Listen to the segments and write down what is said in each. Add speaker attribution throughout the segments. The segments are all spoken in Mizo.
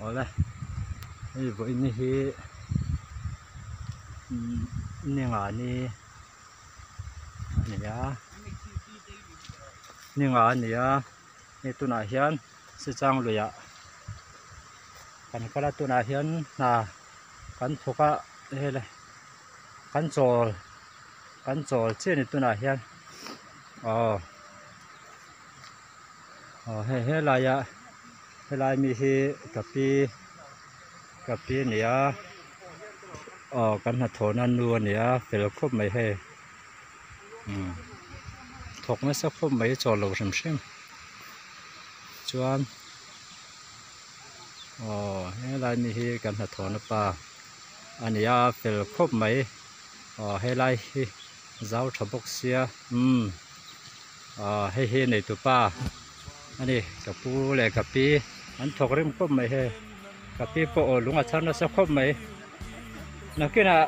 Speaker 1: Awle hei vawiin hi ninga ni a ni a ninga a ni a hei tunah hian sichang luiah kan kal a tunah hian hna kan thawk a hei le kan chawl kan chawl chiah a ni tunah hian aw. Aw hei helaia helai mi hi ka pi ka pi a ni a aw kan hnathawhna nu a ni a fel khawp mai hei umm thawk nasa khawp mai chawl lo hrim hrim chuan aw helai mi hi kan hnathawhna pa a ni a fel khawp mai aw helai hi zau tha bawk sia umm. Aaa hei hi neitu pa a ni ka pu leh ka pi an thawk rim khawp mai hei ka pi pawh aw lung a chhar nasa khawp mai nakinah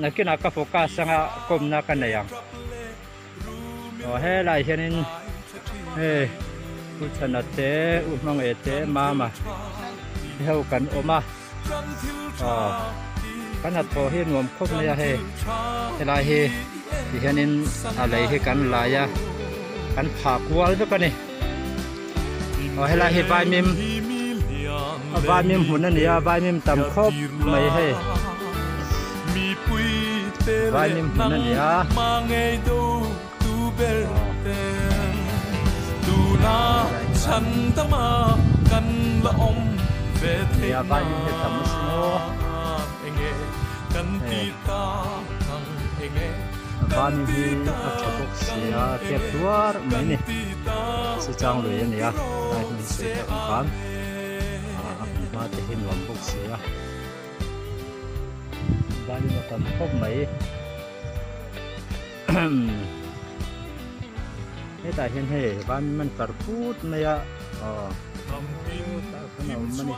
Speaker 1: nakinah ka focus anga kawmna ka nei ang aw helaiah hianin hei u chhana te u hmangaih te mama te ho kan awm a aw kan hnathawh hi nuam khawp mai a hei helai hi ti hianin a lei hi kan lai a kan phah kual vek a ni aw helai hi vaimim vaimim hmun a ni a vaimim tam khawp mai hei vaimim hmun a ni a. Nia vaimim hi tam asin aw vaimim hi a tha bawk si a tep tuar mai a ni sichang lui a ni a lai hmun sawi tak ang khan a hmun hma te hi nuam bawk si a vaimim a tam khawp mai. Hetah hian hei vaimim an tlar phut mai a aw tah khan a awm a ni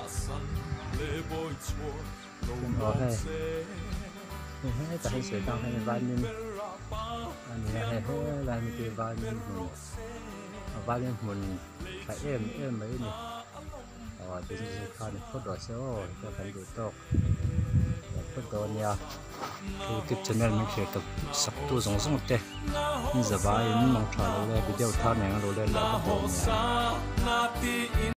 Speaker 1: aw hei hetah hian sawi tang hian vaimim a ni a hei helai mi te vaimim hmun a vaimim hmun tha em em mai a ni aw business kha ni phawt rawh se aw heta kan duh tawk. Phawt dawn nia youtube channel min thlir tawp sak tu zawng zawng te in zavaiin mang tha lo le video thar nen a lo let leh vek dawn nia.